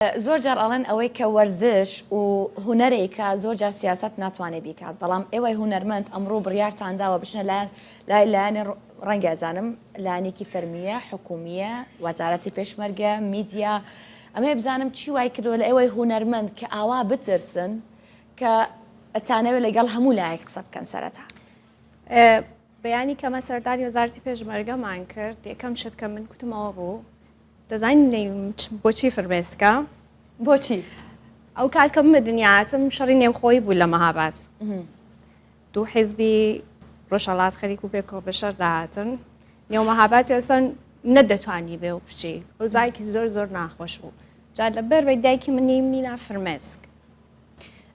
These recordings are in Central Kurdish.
زۆر جار ئەڵێن ئەوەی کە وەرزش و هونەرێکە زۆر جار سیاسەت ناتوانێ بیکات، بەڵام ئێوەی هونەرمەند ئەمڕۆ بڕیارتان داوە بچنە لایەن لای لایەنی ڕەنگە ئەزانم لایەنێکی فەرمییە، حکومییە، وەزارەتی پێشمەرگە، میدیا، ئەمەوێ بزانم چی وای کردووە لە ئێوەی هونەرمەند کە ئاوا بترسن کە ئەتانەوێ لەگەڵ هەموو لایەک قسە بکەن سەرەتا؟ بەیانی کەمە سەردانی وەزارەتی پێشمەرگەمان کرد، یەکەم شت کە من کوتم ئەوە بوو دەزانی بۆچی فرمێسکە؟ بۆچی؟ ئەو کات کە من دنیا هاتم شەڕی نێوخۆیی بوو لە مەهاباد. دوو حیزبی ڕۆژهەڵات خەریک و پێکەوە بە شەر داهاتن. نێو مەهاباد ئێستا نەدەتوانی بێ و بچی. ئەوزایەکی زۆر زۆر ناخۆش بوو. جا لەبەر بەی دایکی من نیم نینا فرمێسک.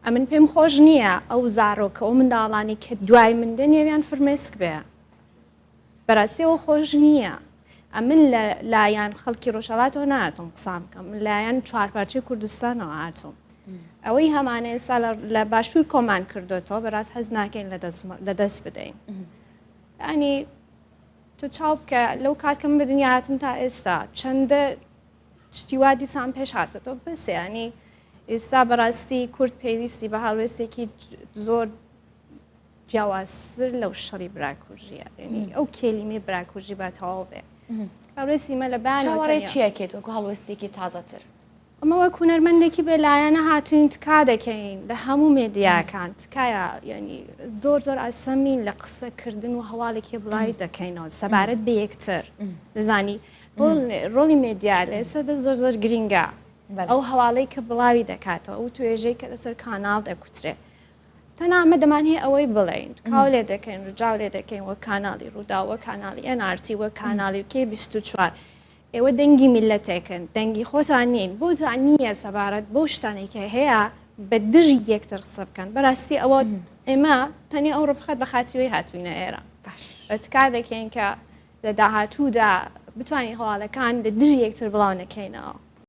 ئەمن پێم خۆش نییە ئەو زارۆکە ئەو منداڵانی کە دوای من دێن نێویان فرمێسک بێ. بەراستی ئەوە خۆش نییە. ئەمن لە لایەن خەڵکی ڕۆژهەڵاتەوە نهاتوم قسان بکەم، من لایەن چوارپارچەی کوردستانەوە هاتوم. ئەوەی هەمانە ئێستا لە باشوور کۆمان کردوێتەوە بەڕاست حەز ناکەین لە دەست بدەین. ینی تۆ چاو بکە لەو کات کەم بە دنیا هاتم تا ئێستا چەندە شتی وا دیسان پێش هاتۆتەوە بەس ینی ئێستا بەڕاستی کورد پێویستی بە هەڵوێستێکی زۆر جیاوازتر لەو شەڕی براکوژیە یعنی ئەو کێلیمەی براکوژی با تەواو بێ هەڵوێستی مە لە بان چاوەڕێ چیەکێت وەکو هەڵوێستێکی تازەتر؟ ئەمە وەک هونەرمەندێکی بێلایەنە هاتوین تکا دەکەین لە هەموو مێدیاکان تکایە یعنی زۆر زۆر ئاسەمین لە قسەکردن و هەواڵێکی بڵاوی دەکەینەوە سەبارەت بە یەکتر دەزانی ڕۆڵی مێدیا لە ئێستا زۆر زۆر گرینگە ئەو هەواڵەی کە بڵاوی دەکاتەوە ئەو توێژەی کە لەسەر کاناڵ دەکوترێ تەنها ئەمە دەمانهەیە ئەوەی بڵێین تکاو لێ دەکەین ڕجاو لێ دەکەین وەک کاناڵی ڕووداو وەک کاناڵی NRT وەک کاناڵی کێ 24 ئێوە دەنگی میلەتێکن دەنگی خۆتان نین بۆتان نییە سەبارەت بەو شتانێک کە هەیە بە دژی یەکتر قسە بکەن بەڕاستی ئەوە ئێمە تەنیا ئەو ڕفقەت بە خاتریەوەی هاتوینە ئێرە بە تکا دەکەین کە لە داهاتوودا بتوانین هەواڵەکان لە دژی یەکتر بڵاو نەکەینەوە.